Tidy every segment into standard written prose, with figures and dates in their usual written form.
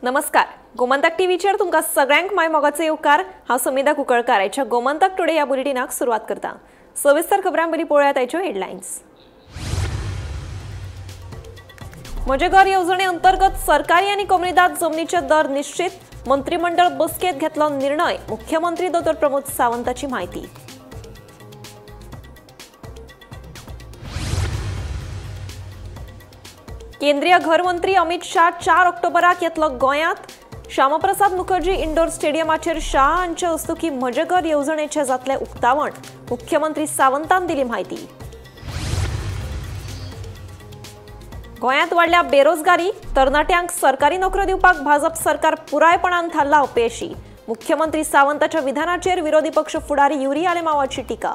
नमस्कार, गोमंतक टीव्हीचेर तुमकां सगळ्यांक my मोगाचो येवकार। हांव समिधा कुंकळकार आयच्या गोमंतक टुडे ह्या बुलेटिनाक सुरवात करता। सविस्तर खबरां पयलीं पळोवया आयच्यो हेडलायन्स। म्हजें घर येवजणे अंतर्गत सरकारी आनी कोमुनिदाद जमनीचे दर निश्चित, मंत्रिमंडळ बसकेत घेतलो निर्णय, मुख्यमंत्री दोतोर प्रमोद सावंताची म्हायती। केंद्रीय घरमंत्री अमित शाह 4 ऑक्टोबराक येतलो गोंयांत। श्यामाप्रसाद मुखर्जी इंडोर स्टेडियमाचेर शाह हांचे हस्तुकीं म्हजें घर येवजणेचें जातलें उक्तावण, मुख्यमंत्री सावंतान दिली म्हायती। गोंयांत वाडल्या बेरोजगारी, तरणाट्यांक सरकारी नोकऱ्यो दिवपाक भाजप सरकार पुरायपणान थारला अपेशी, मुख्यमंत्री सावंताच्या विधानाचेर विरोधी पक्ष फुडारी युरी आलेमावाची टिका।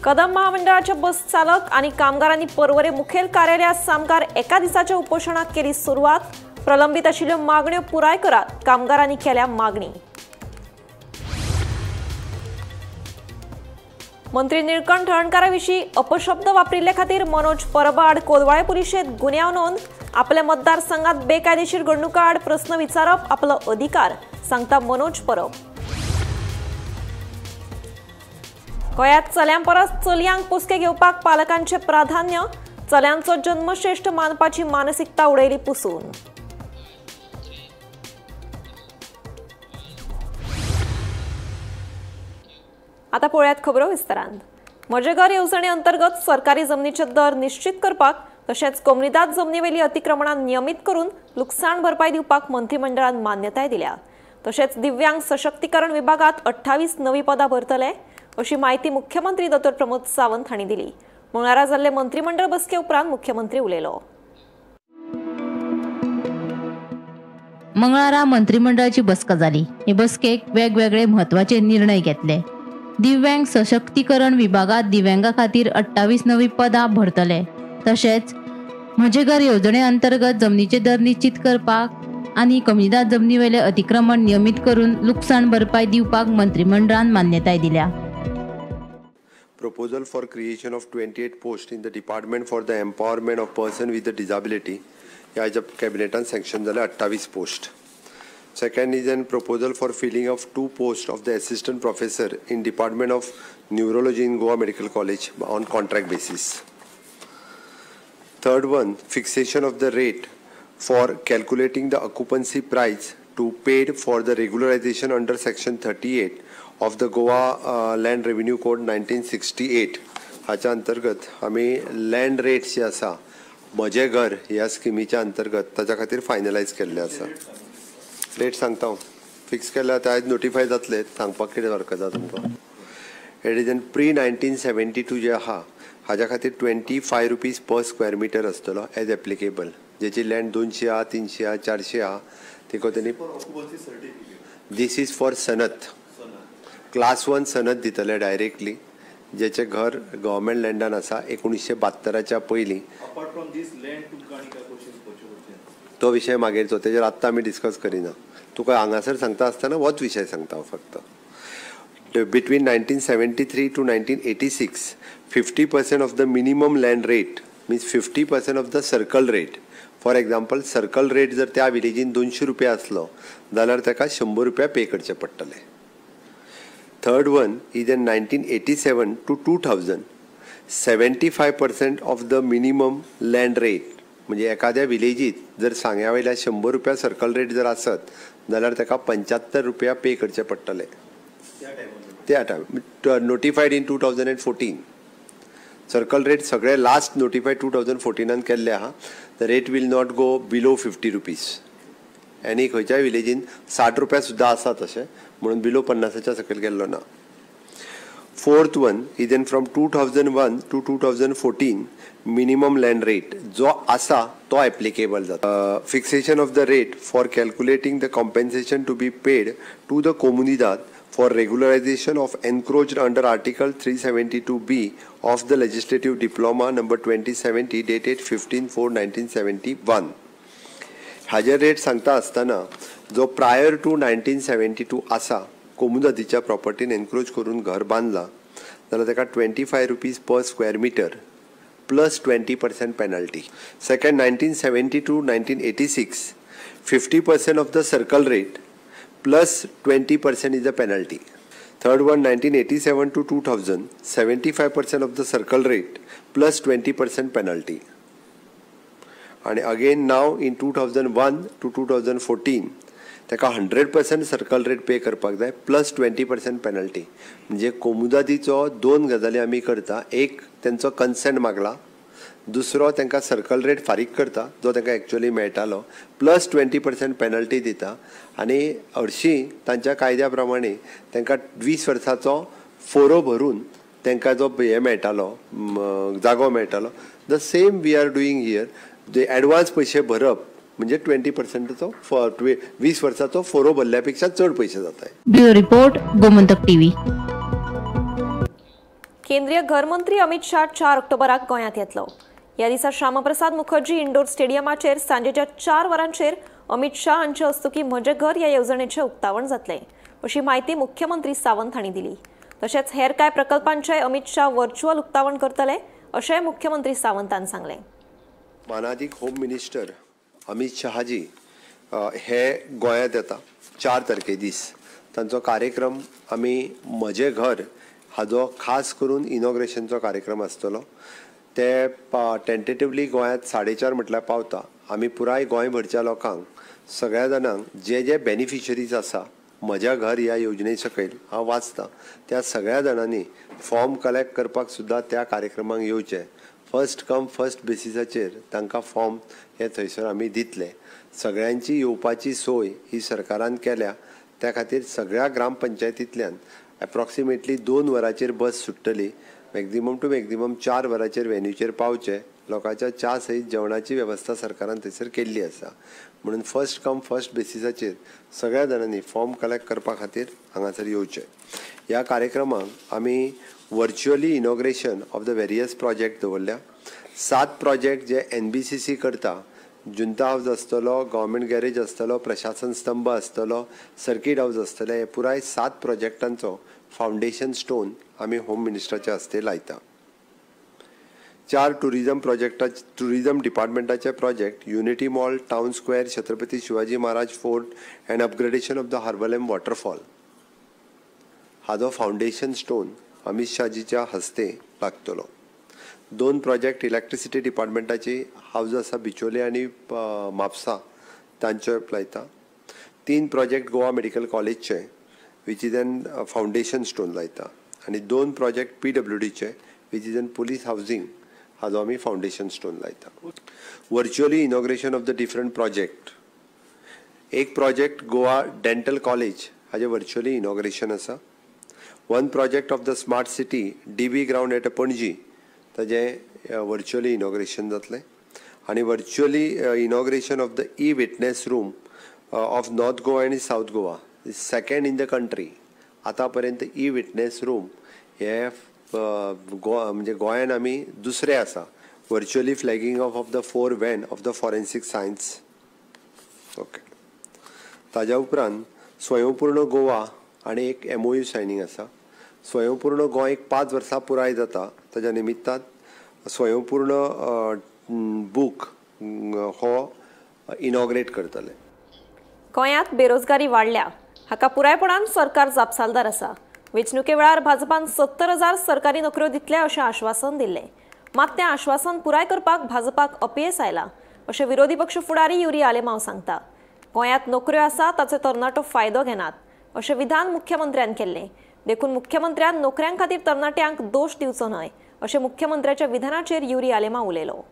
कदंब महामंडळाचे बस चालक आणि कामगारांनी पर्वरे मुखेल कार्यालया सामकार एका दिसाच्या उपोषणाक केली सुरवात, प्रलंबित आशिल्ल्यो मागण्यो पुराय करात, कामगारांनी केल्या मागणी। मंत्री निळकंठ हळर्णकारा विशीं अपशब्द वापरिल्ले खातीर मनोज परबा आड कोलवाळे पुलिशेंत गुन्यांव नोंद, आपल्या मतदारसंघात बेकायदेशीर घडणुकां आड प्रस्न विचारप आपलो अधिकार, सांगता मनोज परब। गोंयांत चल्यां परस चलयांक पोसके घेवपाक पालकांचें प्राधान्य, चल्यांचो जन्मश्रेष्ठ मानपाची मानसिकता उडयली पुसून। आता पळोवयात खबरो विस्तारान। म्हजें घर येवजणे अंतर्गत सरकारी जमनीचे दर निश्चित करपाक तशेंच कोमुनिदाद जमनीवेली अतिक्रमणां नियमीत करून लुकसाण भरपाय दिवपाक मंत्रिमंडळान मान्यताय दिल्या। तशेंच दिव्यांग सशक्तीकरण विभागात 28 नवी पदां भरतले अशी माहिती मुख्यमंत्री दोतोर प्रमोद सावंत हांणी दिली। मंगळारा जाल्ले मंत्रिमंडळ बसके उपरांत मुख्यमंत्री उलयलो। मंगळारा मंत्रिमंडळाची बसका जाली। हे बसकेक वेगवेगळे म्हत्वाचे निर्णय घेतले। दिव्यांग सशक्तीकरण विभागात दिव्यांगा खातीर 28 नवी पदां भरतले। तशेंच म्हजें घर येवजणे अंतर्गत जमनीचे दर निश्चित करपाक आनी कोमुनिदाद जमनीवेले अतिक्रमण नियमीत करून लुकसाण भरपाय दिवपाक मंत्रिमंडळान मान्यताय दिल्या। Proposal for creation of 28 posts in the Department for the Empowerment of Person with a Disability. ह्या हेच्या कॅबिनेटान सँक्शन जाले 28 post. Second is an proposal for filling of 2 post of the assistant professor in department of neurology in Goa medical college on contract basis. Third one, fixation of the rate for calculating the occupancy price to paid for the regularization under section 38 of the Goa Land Revenue Code 1968. हाच्या अंतर्गत आमी land rates जे आसा म्हजें घर ह्या स्किमीच्या अंतर्गत ताच्या खातीर फायनलायज केल्ले आसा। रेट सांगता हांव, फिक्स केल्या ते आयज नोटिफाय जातले, सांगपाक कितें हरकत आसा तुमकां। It is an pre 1972 जे आहा हाज्या खातीर 25 रुपीज पर स्क्वेअर मिटर आसतलो एज एप्लिकेबल। जेची लँड 200 आहा, 300 आहा, 400 आहा तिका तेणी this is for सनद, क्लास 1 सनद दितले डायरेक्टली जेचें घर गव्हर्मेंट लँडान आसा 1972च्या पयलीं। तो विशय मागीरचो, तेजेर आत्तां आमी डिस्कस करिना। तुका हांगासर सांगता आसतना होच विशय सांगता हांव फक्त। Between 1973 to 1986 50% of the minimum land rate means 50% of the circle rate. For example circle rate जर त्या विलेजीन 200 रुपया आसलो जाल्यार ताका 100 रुपया पे करचे पडटले। Third one is in 1987 to 2000, 75% of the minimum land rate. म्हणजे एखाद्या विलेजीत जर सांग्या वयल्या 100 रुपया सर्कल रेट जर आसत जाल्यार ताका 75 रुपया पे करचे पडटले त्या time. Notified in 2014 circle rate सगळे लास्ट नोटिफायड 2014 केल्ले आहा। The rate will not go below 50 rupees. आनी खंयच्याय विलेजीन 60 रुपया सुद्दां आसा तशें, म्हणून बिलो 50च्या सकयल गेल्लो ना। Fourth one is in from 2001 to 2014 minimum land rate जो आसा तो एप्लिकेबल जाता। Fixation of the rate for calculating the compensation to be paid to the comunidade for regularization of encroached under Article 372B of the Legislative Diploma number 2070 dated 15/4/1971. हाजेर rate सांगता आसतना जो prior two 1972 आसा कोमुनिदादीच्या प्रॉपर्टीन encroach करून घर बांदला जाल्यार ताका 25 rupees per square metre plus 20% penalty. Second, 1970 to 1986, 50% of the circle rate plus 20% is the penalty. Third one, 1987 to 2000, 75% of the circle rate plus 20% penalty. And again now in 2001 to 2014, ताका 100% circle rate pay करपाक जाय plus 20% penalty. म्हणजे कोमुदादीचो दोन गजाली आमी करता. एक, तेंचो कन्सेंट मागला, दुसरो तांकां सर्कल रेट फारीक करता जो तांकां एक्चुअली मेळटालो, प्लस 20% पेनल्टी दिता. आनी हरशीं तांच्या कायद्या प्रमाणे तांकां 20 वर्साचो फोरो भरून तांकां जो हें मेळटालो, जागो मेळटालो. The same we are doing here. J advance पयशे भरप म्हणजे 20%चो 20 वर्साचो फोरो भरल्या पेक्षा चड पैसे जाता. Bureau report, Gomantak TV. केंद्रीय घरमंत्री अमित शाह 4 ऑक्टोबराक गोंयांत येतलो. ह्या दिसा श्यामाप्रसाद मुखर्जी इंडोर स्टेडियमाचेर सांजेच्या 4 वरांचेर अमित शाह हांचे हस्तुकीं म्हजें घर ह्या येवजणेचें उक्तावण जातलें अशी म्हायती मुख्यमंत्री सावंत हांणी दिली. तशेंच हेर कांय प्रकल्पांचें अमित शाह व्हर्च्युअल उक्तावण करतले अशेंय मुख्यमंत्री सावंतान सांगलें. मानादीक होम मिनिस्टर अमित शहाजी हे गोंयांत येता 4 तारखे दीस. तांचो कार्यक्रम आमी म्हजें घर हाजो खास करून इनॉग्रेशनचो कार्यक्रम आसतलो. ते टेंटेटिवली गोंयांत 4:30 म्हटल्यार पावता. आमी पुराय गोंयभरच्या लोकांक सगळ्या जाणांक जे जे बेनिफिशरीज आसा म्हज्या घर ह्या योजने सकयल हांव वाचतां त्या सगळ्या जाणांनी फॉर्म कलेक्ट करपाक सुद्दां त्या कार्यक्रमाक येवचें. फर्स्ट कम फर्स्ट बेसिसाचेर तांकां फॉर्म हे थंयसर आमी दितले. सगळ्यांची येवपाची सोय ही सरकारान केल्या. त्या खातीर सगळ्या ग्रामपंचायतींतल्यान एप्रॉक्सिमेटली 2 वरांचेर बस सुट्टली. मॅक्झिमम टू मॅक्झिमम 4 वरांचेर व्हेन्यूचेर पावचे. लोकांच्या च्या सयत जेवणाची वेवस्था सरकारान थंयसर केल्ली आसा. म्हणून फर्स्ट कम फर्स्ट बेसिसाचेर सगळ्या जाणांनी फॉर्म कलेक्ट करपा खातीर हांगासर येवचें. ह्या कार्यक्रमाक आमी virtually inauguration of the various project दवरल्या. 7 प्रोजेक्ट जे NBCC करता. जुंता हावज आसतलो, गव्हर्मेंट गॅरेज आसतलो, प्रशासन स्तंभ आसतलो, सर्कीट हावज आसतले. हे पुराय 7 प्रोजेक्टांचो फावंडेशन स्टोन आमी होम मिनिस्टराच्या हस्ते लायता. 4 टुरिजम प्रोजेक्टा टुरिजम डिपार्टमेंटाचे project Unity Mall, Town Square, Chhatrapati Shivaji Maharaj Fort and upgradation of the Harvalem waterfall हाजो फावंडेशन स्टोन अमित शाहजीच्या हस्ते लागतलो. 2 प्रोजेक्ट इलेक्ट्रिसिटी डिपार्टमेंटाची हावज आसा बिचोले आनी म्हापसा तांचो लायता. 3 प्रोजेक्ट गोवा मेडिकल कॉलेजचे which is an foundation stone लायता. आनी 2 प्रोजेक्ट PWDचे which is an police housing हाजो आमी फावंडेशन स्टोन लायता. Virtually inauguration of the different project. एक प्रोजेक्ट गोवा डेंटल कॉलेज हाजें व्हर्च्युअली इनॉग्रेशन आसा. 1 project of the smart city DB ground at Panaji ताजें व्हर्च्युअली इनॉग्रेशन जातलें. आनी virtually inauguration of the e witness room of North Goa आनी South Goa second in the country. आतां पर्यंत E witness room हे गोवा म्हणजे गोंयान आमी दुसरे आसा. Virtually flagging off of the 4 van of the forensic science. Okay. ताज्या उपरांत स्वयंपूर्ण गोवा आनी एक MOU shining आसा. स्वयंपूर्ण गोंय एक 5 वर्सां पुराय जाता ताज्या निमित्तान स्वयंपूर्ण बूक हो इनॉग्रेट करतले. गोंयांत बेरोजगारी वाडल्या हाका पुरायपणान सरकार जापसालदार आसा. वेंचणुके वेळार भाजपान 70,000 सरकारी नोकऱ्यो दितले अशें आश्वासन दिल्लें. मात तें आश्वासन पुराय करपाक भाजपाक अपेस आयला अशें विरोधी पक्ष फुडारी युरी आलेमाव सांगता. गोंयांत नोकऱ्यो आसा ताचो तरणाटो फायदो घेनात अशें विधान मुख्यमंत्र्यान केल्लें. देखून मुख्यमंत्र्यान नोकऱ्यां खातीर तरणाट्यांक दोश दिवचो न्हय अशें मुख्यमंत्र्याच्या विधानाचेर युरी आलेमाव उलयलो.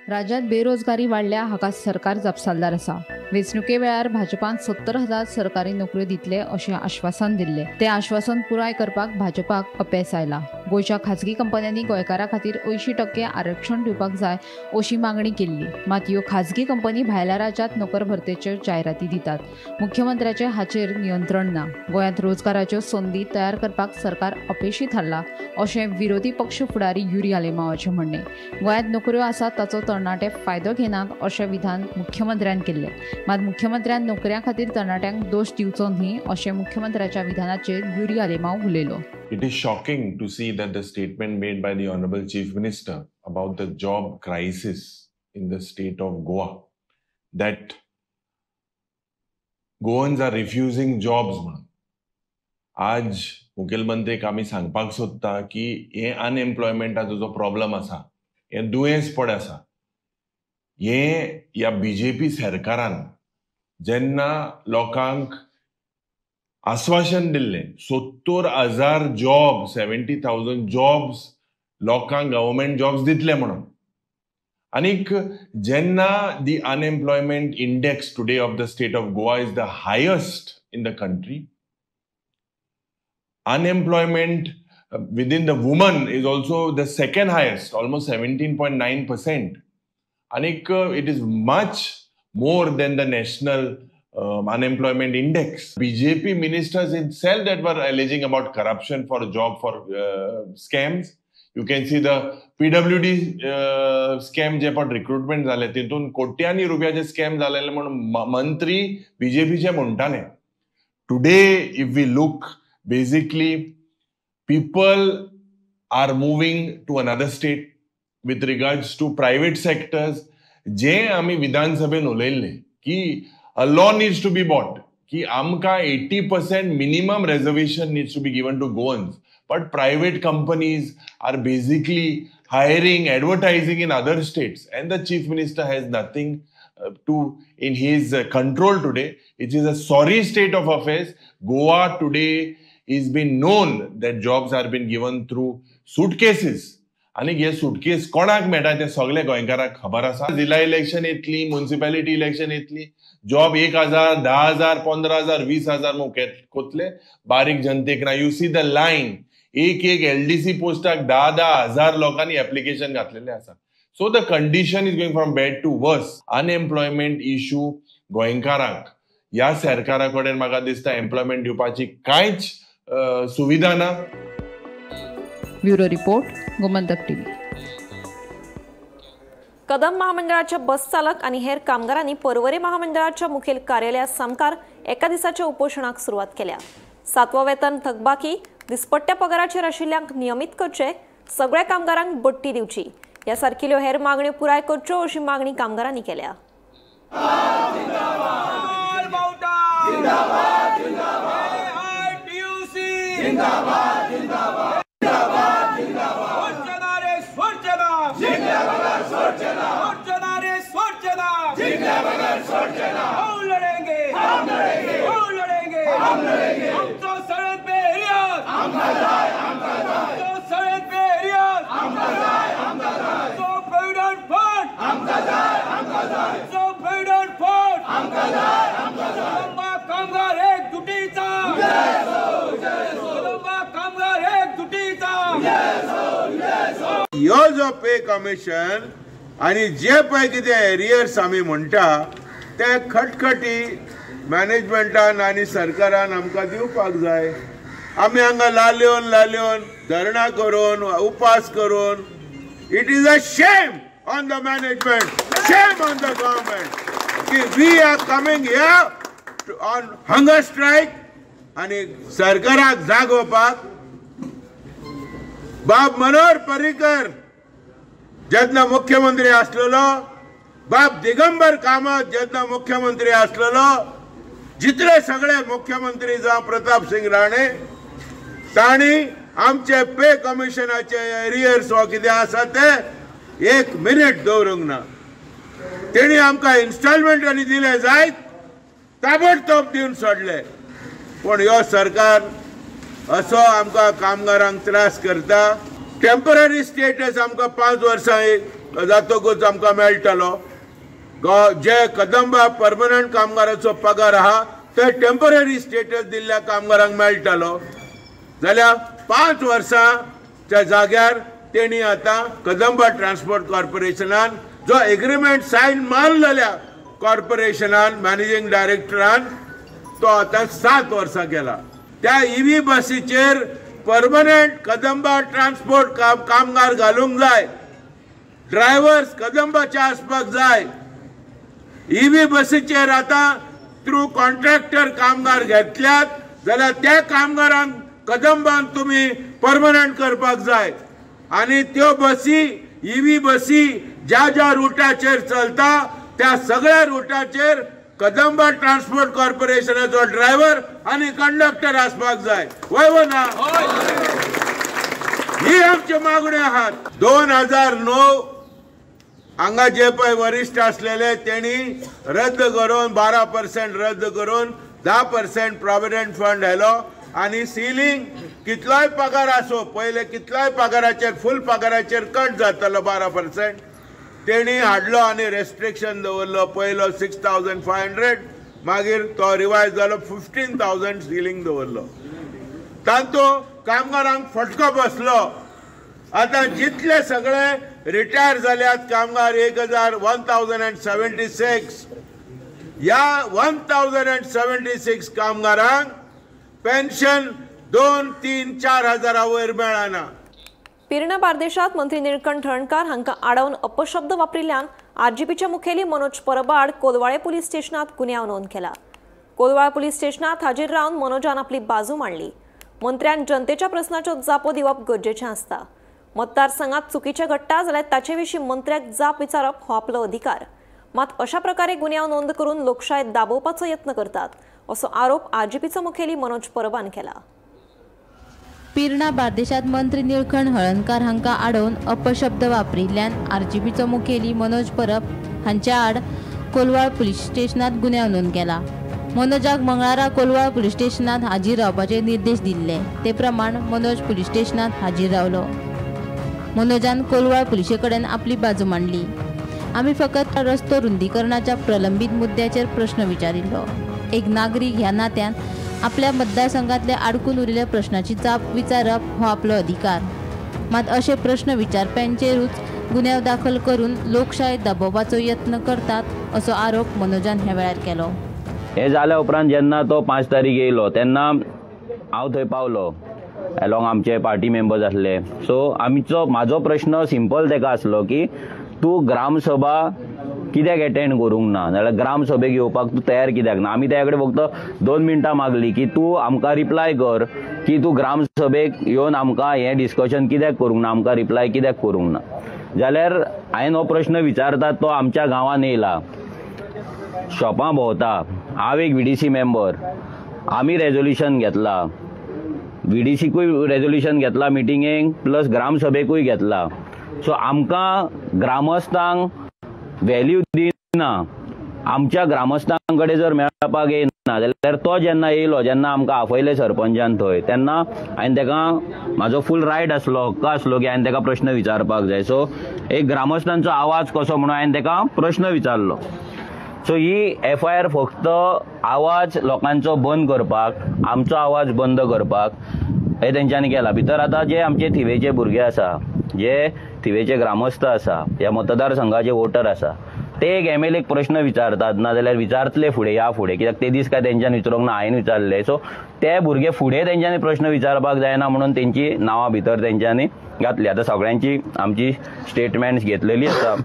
राज्यात बेरोजगारी वाडल्या हाका सरकार जापसालदार आसा. वेंचणुके वेळार भाजपान 70,000 सरकारी नोकऱ्यो दितले अशें आश्वासन दिल्लें. तें आश्वासन पुराय करपाक भाजपाक अपेस आयला. गोंयच्या खाजगी कंपन्यांनी गोंयकारां खातीर 80% आरक्षण दिवपाक जाय अशी मागणी केल्ली. मात ह्यो खाजगी कंपनी भायल्या राज्यांत नोकर भरतेच्यो जायराती दितात. मुख्यमंत्र्याचें हाचेर नियंत्रण ना. गोंयांत रोजगाराच्यो संदी तयार करपाक सरकार अपेशी थारला अशें विरोधी पक्ष फुडारी युरी आलेमावाचें म्हणणें. गोंयांत नोकऱ्यो आसात ताचो तरणाटे फायदो घेनात अशें विधान मुख्यमंत्र्यान केल्लें. मात मुख्यमंत्र्यान नोकऱ्यां खातीर तरणाट्यांक दोश दिवचो न्ही अशें मुख्यमंत्र्याच्या विधानाचेर युरी आलेमाव उलयलो. It is shocking to see that the statement made by the Honorable Chief Minister about the job crisis in the state of Goa, that Goans are refusing jobs म्हणून. आज मुखेलमंत्रीक आमी सांगपाक सोदता की हे अनएम्प्लॉयमेंटाचो जो प्रॉब्लम आसा, हे दुयेंस पड आसा, हे ह्या बीजेपी सरकारान जेन्ना लोकांक आश्वासन दिल्लें 70,000 जॉब, 70,000 जॉब्स लोकांक गव्हर्मेंट जॉब्स दितले म्हणून. आनीक जेन्ना the unemployment index today of the state of Goa is the highest in the country, unemployment within the woman is also the second highest, almost 17.9%. आनीक it is much more than the national unemployment index. BJP ministers itself that were alleging about corruption for job for scams. You can see the PWD scam जे पण recruitment जाले तितून कोट्यांनी रुपयाचे scam जालेले म्हणून मंत्री बीजेपीचे म्हणटाले. Today if we look, basically people are moving to another state with regards to private sectors. जे आमी विधानसभेन उलयल्ले की a law needs to be bought की आमकां 80% minimum reservation needs to be given to Goans, but private companies are basically hiring, advertising in other states, and the Chief Minister has nothing to in his control today. It is a sorry state of affairs. Goa today is been known that jobs are been given through suitcases. आनी हे suitcase कोणाक मेळटा ते सगळे गोंयकारांक खबर आसा. जिल्हा इलेक्शन येतली, म्युनिसिपॅलिटी इलेक्शन येतली, जॉब 1,000, 10,000, 15,000, 20,000 कोतले बारीक जनतेक ना. You see the line, एक एक एलडीसी पोस्टाक 10-10 हजार लोकांनी एप्लिकेशन घातलेले आसा. So the condition is going from bad to worse. Unemployment issue गोंयकारांक ह्या सरकारा कडेन म्हाका दिसता एम्प्लॉयमेंट दिवपाची कांयच सुविधा ना. Bureau report, Gomantak TV. Kadamba महामंडळाच्या बस चालक आणि हेर कामगारांनी पर्वरे महामंडळाच्या मुखेल कार्यालया सामकार एका दिसाच्या उपोषणाक सुरवात केल्या. सातवो वेतन थकबाकी, दिसपट्ट्या पगाराचेर आशिल्ल्यांक नियमीत करचे, सगळ्या कामगारांक बडटी दिवची ह्या सारकिल्यो हेर मागण्यो पुराय करच्यो अशी मागणी कामगारांनी केल्या. हम लड़ेंगे, हम लड़ेंगे, हम लड़ेंगे, हम लड़ेंगे। हम तो सड़क पे एरियाज, हम तो सड़क पे एरियाज, तो प्रोविडेंट फंड, तो प्रोविडेंट फंड, कदंबा कामगार एकजुटीचा, कदंबा कामगार एकजुटीचा. ह्यो जो पे कमिशन आणि जे पळय कितें एरियर्स आमी म्हणटा ते खटखटी मॅनेजमेंटान आनी सरकारान आमकां दिवपाक जाय. आमी हांगा लाल्योन लाल्योन धरणां करून उपास करून, it is a shame on the management, shame on the government की we are coming here on hunger strike आनी सरकाराक जागोवपाक. बाब मनोहर पर्रीकर जेन्ना मुख्यमंत्री आसलेलो, बाब दिगंबर कामत जेन्ना मुख्यमंत्री आसलेलो, जितले सगळे मुख्यमंत्री जावं प्रताप सिंग राणे, तांणी आमचे पे कमिशनाचे एरियर्स वा कितें आसा ते एक मिनीट दवरूंक ना. तेणी आमकां इन्स्टॉलमेंटांनी दिले जायत, ताबडतोब दिवन सोडले. पूण ह्यो सरकार असो आमकां कामगारांक त्रास करता. टेम्पररी स्टेटस आमकां 5 वर्सां जातकूच आमकां मेळटलो. जे कदंबा परमनंट कामगाराचो पगार आहा ते टेम्पररी स्टेटस दिल्ल्या कामगारांक मेळटलो. जाल्यार 5 वर्सांच्या जाग्यार तेणी आतां कदंबा ट्रान्सपोर्ट कॉर्पोरेशनान जो एग्रीमेंट सायन मारलेल्या कॉर्पोरेशनान मॅनेजींग डायरेक्टरान तो आतां 7 वर्सां केला. त्या इव्ही बसीचेर परमनंट कदंबा ट्रान्सपोर्ट कामगार घालूंक जाय, ड्रायव्हर्स कदंबाचे आसपाक जाय. इव्ही बसीचेर आतां थ्रू कॉन्ट्रॅक्टर कामगार घेतल्यात जाल्यार त्या कामगारांक कदंबान तुमी परमनंट करपाक जाय आनी त्यो बसी ईव्ही बसी ज्या ज्या रुटाचेर चलता त्या सगळ्या रुटाचेर कदंबा ट्रान्सपोर्ट कॉर्पोरेशनाचो ड्रायव्हर आनी कंडक्टर आसपाक जाय. वय वो ना? ही आमच्यो मागण्यो आहात. 2009 हांगा जे पळय वरिश्ठ आसलेले तेणी रद्द करून 12% रद्द करून 10% प्रॉव्हिडंट फंड आयलो आनी सिलींग कितलोय पगार आसो पयले कितलोय पगाराचेर फूल पगाराचेर कट जातालो 12% तेणी हाडलो आनी रेस्ट्रिक्शन दवरलो. पयलो 6,500 मागीर तो रिवायज जालो 15,000 सिलींग दवरलो. तांतूत कामगारांक फटको बसलो. आतां जितले सगळे रिटायर जाल्यात कामगार 1,076 ह्या 1,076 कामगारांक पेन्शन 2, 3, 4 हजारा वयर मेळना. पिर्णा बार्देशात मंत्री निळकंठ हळर्णकार हांकां आडावन अपशब्द वापरिल्ल्यान आरजीपीचे मुखेली मनोज परबाड कोलवाळे पुलीस स्टेशनात गुन्यांव नोंद केला. कोलवाळ पुलीस स्टेशनात हाजीर रावन मनोजान आपली बाजू मांडली. मंत्र्यान जनतेच्या प्रस्नाच्यो जापो दिवप गरजेचें आसता. मतदारसंघात चुकीचें घडटा जाल्यार ताचे विशीं मंत्र्याक जाप विचारप हो आपलो अधिकार. मात अशा प्रकारे गुन्यांव नोंद करून लोकशाय दाबोवपाचो यत्न करतात असो आरोप आरजीपीचो मुखेली मनोज परबान केला. पिर्णा बार्देशात मंत्री निळकंठ हळर्णकार हांकां आडोवन अपशब्द वापरिल्ल्यान आरजीपीचो मुखेली मनोज परब हांच्या आड कोलवाळ पुलीस स्टेशनात गुन्यांव नोंद केला. मनोजाक मंगळारा कोलवाळ पुलीस स्टेशनात हाजीर रावपाचे निर्देश दिल्ले ते प्रमाण मनोज पुलीस स्टेशनात हाजीर रावलो. मनोजान कोलवाळ पुलिसे कडेन आपली बाजू मांडली. आमी फकत रस्तो रुंदीकरणाच्या प्रलंबीत मुद्द्याचेर प्रश्न विचारिल्लो. एक नागरीक ह्या नात्यान आपल्या मतदारसंघातल्या आडकून उरिल्ल्या प्रश्नाची जाप विचारप हो आपलो अधिकार. मात अशे प्रश्न विचारप्यांचेरूच गुन्यांव दाखल करून लोकशाय दाबोवपाचो यत्न करतात असो आरोप मनोजान ह्या वेळार केलो. हे जाल्या उपरांत जेन्ना तो 5 तारीख येयलो तेन्ना हांव थंय पावलो एलॉंग आमचे पार्टी मेंबर्स आसले. सो आमचो म्हाजो प्रश्न सिंपल तेका आसलो की तूं ग्रामसभा कित्याक एटेंड करूंक ना, नाजाल्यार ग्रामसभेक येवपाक तूं तयार कित्याक ना. आमी तेज्या कडेन फक्त 2 मिनटां मागली की तूं आमकां रिप्लाय कर की तूं ग्रामसभेक येवन आमकां हें डिस्कशन कित्याक करूंक ना, आमकां रिप्लाय कित्याक करूंक ना. जाल्यार हांवें हो प्रश्न विचारता तो आमच्या गांवांत येयला, शॉपां भोंवता, हांव एक VDC member, आमी रेजोल्युशन घेतला, VDCकूय रेजोल्युशन घेतला मिटिंगेक प्लस ग्रामसभेकूय घेतला. सो आमकां ग्रामस्थांक व्हॅल्यू दिना. आमच्या ग्रामस्थां कडेन जर मेळपाक येयना जाल्यार तो जेन्ना येयलो, जेन्ना आमकां आपयले सरपंचान थंय, तेन्ना हांवें तेका म्हाजो फूल रायट आसलो, हक्क आसलो की हांवें तेका प्रश्न विचारपाक जाय. सो एक ग्रामस्थांचो आवाज कसो म्हणून हांवें तेका प्रश्न विचारलो. सो ही FIR फक्त आवाज लोकांचो बंद करपाक, आमचो आवाज बंद करपाक हे तेंच्यांनी केला. भितर आतां जे आमचे थिवेचे भुरगे आसा, जे थिवेचे ग्रामस्थ आसा, ह्या मतदारसंघाचे वोटर आसा, ते एक MLA प्रश्न विचारतात ना जाल्यार विचारतले फुडें ह्या फुडें, कित्याक ते दीस काय तेंच्यांनी विचारूंक ना, हांवें विचारले. सो ते भुरगे फुडें तेंच्यांनी प्रश्न विचारपाक जायना म्हणून तेंची नांवां भितर तेंच्यांनी घातली. आतां सगळ्यांची आमची स्टेटमेंट्स घेतलेली आसा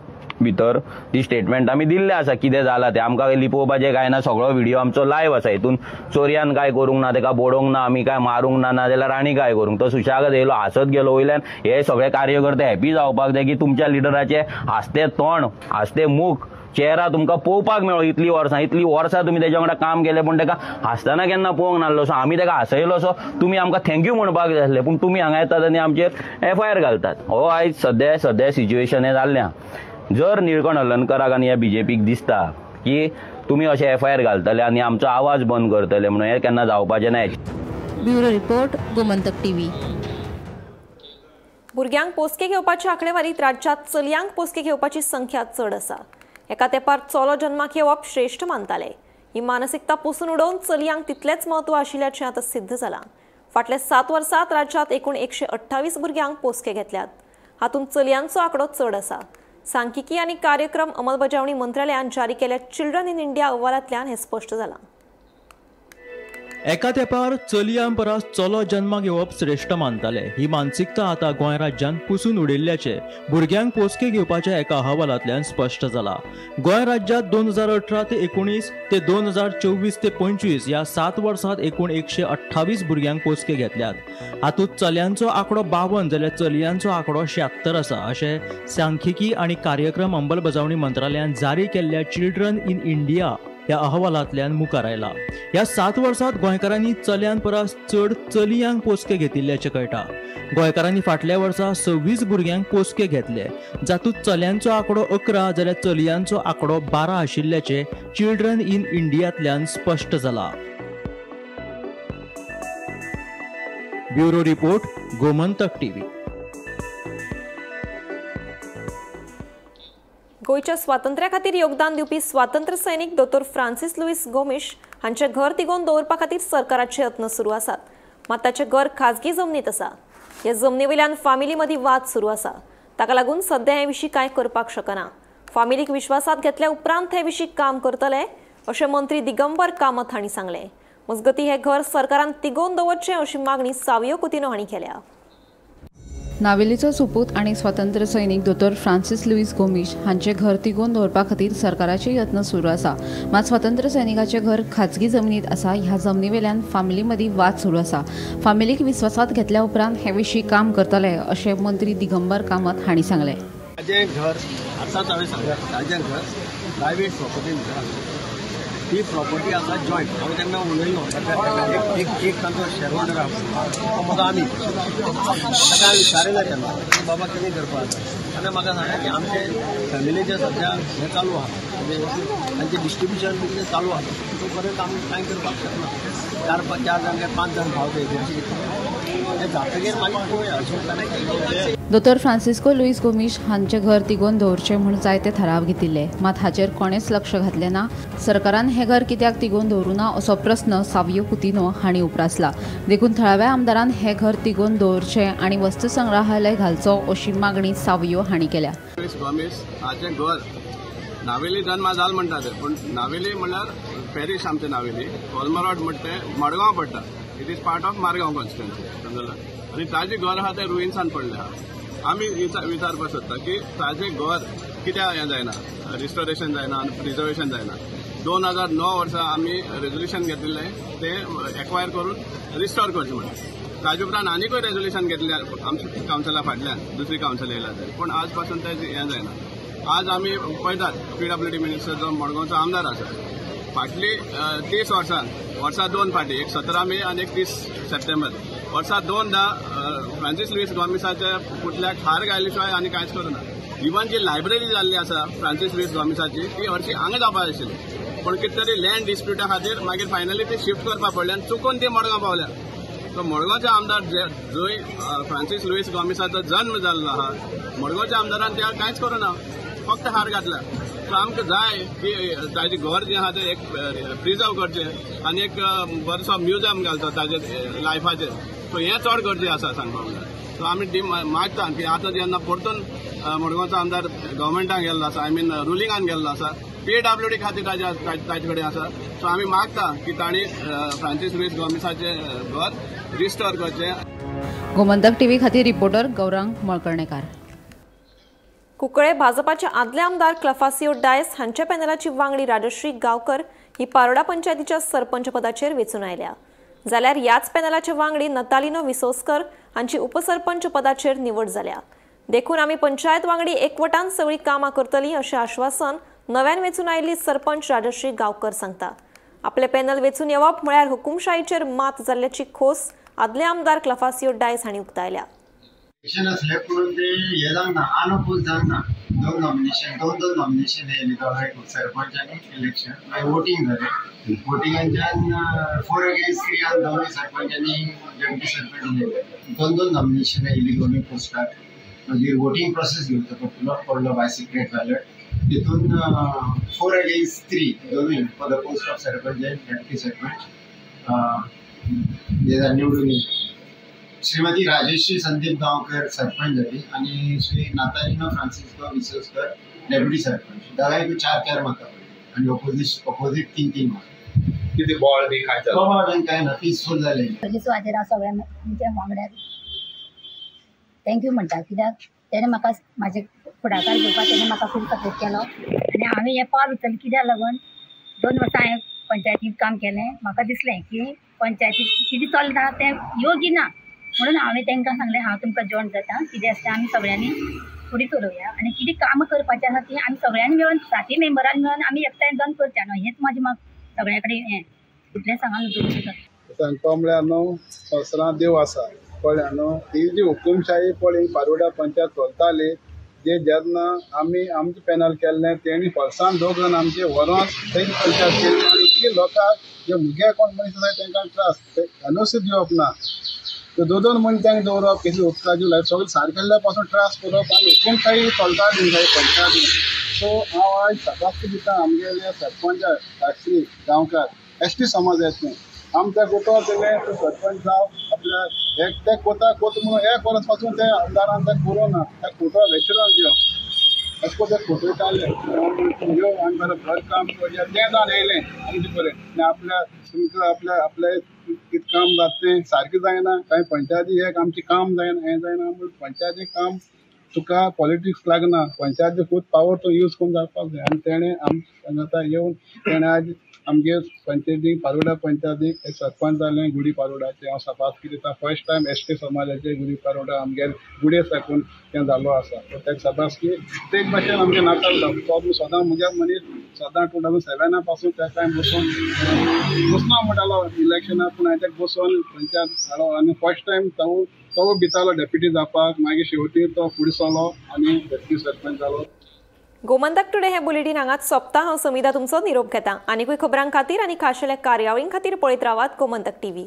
भितर, ती स्टेटमेंट आमी दिल्ले आसा कितें जालां तें, आमकां लिपोवपाचें कांय ना. सगळो व्हिडियो आमचो लायव आसा, हितून चोरयान कांय करूंक ना, तेका बोडोवंक ना, आमी कांय मारूंक ना, नाजाल्यार आनी कांय करूंक. तो सुशागत येयलो, हांसत गेलो, वयल्यान हे सगळे कार्यकर्ते हॅपी जावपाक जाय की तुमच्या लिडराचे हांसते तोंड, हांसते मुख, चेहरा तुमकां पळोवपाक मेळ्ळो. इतलीं वर्सां तुमी तेज्या वांगडा काम केलें पूण तेका हांसतना केन्ना पळोवंक नासलो. सो आमी तेका हांसयलो, सो तुमी आमकां thank you म्हणपाक जाय आसलें, पूण तुमी हांगा येतात आनी आमचेर FIR घालतात. हो आयज सद्या सिच्युएशन हें जाल्लें. जर निळकंठ हळर्णकाराक आनी ह्या BJPक दिसता की तुमी अशें FIR घालतले आनी आमचो आवाज बंद करतले म्हणून, हें केन्ना जावपाचें ना. Bureau report, Gomantak TV. भुरग्यांक पोसके घेवपाच्या आंकडेवारीत राज्यांत चलयांक पोसके घेवपाची संख्या चड आसा. एका तेंपार चलो जन्माक येवप श्रेश्ठ मानताले. ही मानसिकता पुसून उडोवन चलयांक तितलेंच म्हत्व आशिल्ल्याचें आतां सिद्ध जालां. फाटल्या 7 वर्सांत राज्यांत एकूण 128 भुरग्यांक पोसके घेतल्यात. हातूंत चलयांचो आंकडो चड आसा. सांख्यिकी आनी कार्यक्रम अंमलबजावणी मंत्रालयान जारी केल्ल्या चिल्ड्रन इन इंडिया अहवालांतल्यान हें स्पश्ट जालां. एका तेंपार चलयां परस चलो जन्माक येवप श्रेश्ठ मानताले. ही मानसिकता आतां गोंय राज्यान पुसून उडयल्ल्याचें भुरग्यांक पोसके घेवपाच्या एका अहवालांतल्यान स्पश्ट जाला. गोंय राज्यांत 2018 ते 19 ते 2024 ते 25 ह्या 7 वर्सांत एकूण 128 भुरग्यांक पोसके घेतल्यात. हातूंत चल्यांचो आंकडो 52 जाल्यार चलयांचो आंकडो 76 आसा अशें सांख्यिकी आनी कार्यक्रम अंमलबजावणी मंत्रालयान जारी केल्ल्या चिल्ड्रन इन इंडिया ह्या अहवालांतल्यान मुखार आयला. ह्या 7 वर्सांत गोंयकारांनी चल्यां परस चड चलयांक पोसके घेतिल्ल्याचें कळटा. गोंयकारांनी फाटल्या वर्सा 26 भुरग्यांक पोसके घेतले, जातूंत चल्यांचो आंकडो 11 जाल्यार चलयांचो आंकडो 12 आशिल्ल्याचें चिल्ड्रन इन इंडियांतल्यान स्पश्ट जाला. Bureau report, Gomantak TV. गोंयच्या स्वातंत्र्या खातीर योगदान दिवपी स्वातंत्र्य सैनिक दोतोर फ्रांसीस लुईस गोमिश हांचें घर तिगोवन दवरपा खातीर सरकाराचे यत्न सुरू आसात. मात ताचें घर खाजगी जमनीत आसा. ह्या जमनी वयल्यान फामिली मदीं वाद सुरू आसा. ताका लागून सध्या हे विशीं कांय करपाक शकना. फामिलीक विश्वासात घेतल्या उपरांत हे विशीं काम करतले अशें मंत्री दिगंबर कामत हांणी सांगलें. मजगतीं हें घर सरकारान तिगोवन दवरचें अशी मागणी सावियो कुतिन्हो हांणी केल्या. नावेलीचो सुपूत आनी स्वातंत्र्य सैनिक दोतोर फ्रांसीस लुईस गोमिश हांचें घर तिगोवन दवरपा खातीर सरकाराचे यत्न सुरू आसा. मात स्वातंत्र्य सैनिकाचें घर खाजगी जमनीत आसा. ह्या जमनी वयल्यान फामिली मदीं वाद सुरू आसा. फामिलीक विस्वासांत घेतल्या उपरांत हे विशीं काम करतले अशें मंत्री दिगंबर कामत हांणी सांगलें. ताजें घर आतांच हांवें सांगलें, ताजें घर प्रायवेट प्रॉपर्टीन घर आसा. ती प्रॉपर्टी आसा जॉयंट. हांवें तेन्ना उलयलो एक एक तांचो शेअर होल्डर आसा तो म्हजो आमी ताका हांवें विचारलें तेन्ना की बाबा कितें करपाक आसा. आनी म्हाका सांगलें की आमचे फॅमिलीचें सद्या हें चालू आसा, म्हणजे तांचें डिस्ट्रिब्युशन बी कितें चालू आसा, तो पर्यंत आमी कांय करपाक शकना. 4 जाण काय 5 जाण भाव ते अशें कितें जातकीर मागीर पळोवया अशें. दोतोर फ्रांसिस्को लुईस गोमिश हांचें घर तिगोवन दवरचें म्हूण जायते थाराव घेतिल्ले, मात हाचेर कोणेंच लक्ष घातलें ना. सरकारान हें घर कित्याक तिगोवन दवरूं ना असो प्रस्न सावियो कुतिन्हो हांणी उप्रासला. देखून थळाव्या आमदारान हें घर तिगोवन दवरचें आनी वस्तुसंग्रहालय घालचो अशी मागणी सावियो हांणी केल्या. लुईस गोमिश हाचें घर नावेली जन्मा जाल म्हणटा ते, पूण नावेली म्हणल्यार पॅरीश आमचें नावेली, कोलमरोड म्हणटा तें मडगांव पडटा. It is part of Margao constituency, समजला. आनी ताजें घर आहा तें रुइन्सान पडलें आहा. आमी विचारपाक सोदता की ताजें घर कित्याक हें जायना, रिस्टोरेशन जायना आनी प्रिजर्वेशन जायना. 2009 वर्सा आमी रेजोल्युशन घेतिल्लें तें एक्वायर करून रिस्टोर करचें म्हणून. ताजे उपरांत आनीकूय रेजोल्युशन घेतलें आमच्या कावन्सिला फाटल्यान, दुसरी कावन्सिल येयला तरी, पूण आज पासून तें हें जायना. आज आमी पळयतात पीडब्ल्यूडी मिनिस्टर जो मडगांवचो आमदार आसा, फाटली 30 वर्सां, वर्सा 2 फाटी, एक 17 मे आनी एक 30 सप्टेंबर, वर्सा 2दा फ्रांसीस लुईस गोमिसाच्या पुतळ्याक हार घायले शिवाय आनी कांयच करूना. इवन जी लायब्ररी जाल्ली आसा फ्रांसीस लुईस गोमिसाची ती हरशी हांगा जावपाक आशिल्ली, पूण कितें तरी लँड डिस्प्युटा खातीर मागीर फायनली ती शिफ्ट करपाक पडली आनी चुकून ती मडगांव पावल्या. सो मडगांवचे आमदार जंय फ्रांसीस लुईस गोमिसाचो जन्म जाल्लो आहा, मडगांवच्या आमदारान त्या कांयच करूना, फक्त हार घातला. सो आमकां जाय की ताजें घर जें आहा तें एक प्रिजर्व करचें आनी एक बरोसो म्युझियम घालचो ताजे लायफाचेर. सो हें चड गरजेचें आसा सांगपाक म्हणल्यार. सो आमी मागता की आतां जेन्ना परतून मडगांवचो आमदार गव्हर्मेंटान गेल्लो आसा, I mean रुलिंगान गेल्लो आसा, पीडब्ल्यूडी खातीर ताजे कडेन आसा. सो आमी मागता की तांणी फ्रांसीस लुईस गोमिसाचें घर रिस्टोर करचें. गोमंतक टीव्ही खातीर रिपोर्टर गौरांग मळकर्णेकार. कुंकळे भाजपाचे आदले आमदार क्लफासियो डायस हांच्या पॅनलाची वांगडी राजश्री गांवकर ही पारोडा पंचायतीच्या सरपंच पदाचेर वेंचून आयल्या, जाल्यार ह्याच पॅनलाचे वांगडी नतालिनो विसोस्कर हांची उपसरपंच पदाचेर निवड जाल्या. देखून आमी पंचायत वांगडी एकवटान सगळीं कामां करतली अशें आश्वासन नव्यान वेंचून आयिल्ली सरपंच राजश्री गांवकर सांगता. आपले पॅनल वेंचून येवप म्हळ्यार हुकुमशाहीचेर मात जाल्ल्याची खोस आदले आमदार क्लफासियो डायस हांणी उक्तायल्या. इलेक्शन असले पूण ते हे जावंक ना, अनओपोज जावंक ना. 2 नॉमिनेशन येयली, दोगांय सरपंच आनी इलेक्शन. मागीर वोटींग जालें, वोटिंगांच्यान 4 अगेन्स्ट 3 आनी दोनूय सरपंच आनी डेप्युटी सरपंच येयले. 2 नॉमिनेशन येयली दोनूय पोस्टार. मागीर वोटींग प्रोसेस घेवचो पडटलो पडलो बाय सिक्रेट बॅलट. तितून 4 अगेन्स्ट 3 दोनूय for the post of sarpanch आनी डेप्युटी सरपंच निवडून येयले. श्रीमती राजेश्री संदीप गांवकर सरपंच जाली आनी श्री नातालिनो फ्रांसिस्को विसोस्कर डेप्युटी सरपंच. दोगांयकूय 4-4 मतां पडली आनी ऑपोजीट 3-3 मतां. कितें बोवाळ बी कांय जालें? बोवाळ कांय ना, पिसफूल जालें. हाजेर हांव सगळ्या आमच्या वांगड्याक thank you म्हणटा, कित्याक तेणें म्हाका म्हाजे फुडाकार घेवपाक तेणें म्हाका खूब सपोर्ट केलो आनी हांवें हें पावल उचललें कित्याक लागून 2 वर्सां हांवें पंचायतींत काम केलें. म्हाका दिसलें की पंचायतींत कितें चलता तें योग्य ना, म्हणून हांवें तांकां सांगलें हांव तुमकां जॉयन जाता, कितें आसता आमी सगळ्यांनी फुडें चलोवया आनी कितें कामां करपाचें आसा तीं आमी सगळ्यांनी मेळून सातय मेंबरान मेळून आमी एकठांय जावन करचें न्हू, हेंच म्हाजें म्हाका सगळ्यां कडेन हें इतलें सांगून सांगपा म्हळ्यार न्हू संवसारांत देव आसा, कळ्ळें न्हू. ही जी हुकुमशाही पळय पारोडा पंचायत चलताली, जे जेन्ना आमी आमचें पॅनल केल्लें तेणी फॉर्सान 2 जाण आमचे व्हरोन थंय पंचायत केली आनी इतले लोकांक जे मुगे कोण मनीस आसा तांकां त्रास एनओसी दिवप ना, त्यो 2 2 मनीस तांकां दवरप, केसी उदकाची लायट सगळें सारकेल्ल्या पासून त्रास करप आनी हुकुमशाही चलताली पंचायती. सो हांव आयज शाबासकी दिता आमगेले सरपंच शास्त्री गांवकार एस टी समाजाचे. आमच्या कोतो दिलें तो सरपंच जावं आपल्या एक ते कोता कोत म्हणून एक वर्स पासून ते आमदारान ते करूं ना, त्या कोतो वेचरून दिवप अशें करून ते कोटयताले यो आनी बरें घर काम करया तें जावन येयलें आमचें बरें. आनी आपल्या तुमकां आपल्या आपलें कितें काम जाता तें सारकें जायना, कांय पंचायती एक आमचें काम जायना हें जायना, पंचायती काम तुका पॉलिटिक्स लागना, पंचायती खूब पावर तो यूज करून जावपाक जाय. आनी तेणें आमकां येवन तेणें आज आमगे पंचायतीक पारोडा पंचायतीक एक सरपंच जालें गुडी पारोडाचें. हांव शाबासकी दिता फर्स्ट टायम एस टी समाजाचे गुडी पारोडा आमगे गुडे साकून तें जाल्लो आसा, सो तेका शाबासकी. तेच भाशेन आमगे नाताल तो सदां म्हज्या मनीस सदां 2007 पासून त्या टायम बसून बसना म्हणटालो इलेक्शनाक, पूण हांवें ताका बसोवन पंचायत हाडलो आनी फर्स्ट टायम तो भितालो डेप्युटी जावपाक, मागीर शेवटी तो फुडें सरलो आनी डेप्युटी सरपंच जालो. गोमंतक टुडे हे बुलेटीन हांगाच सोंपता. हांव समिता तुमचो निरोप घेता. आनीकूय खबरां खातीर आनी खाशेल्या कार्यावळीं खातीर पळयत रावात गोमंतक टीव्ही.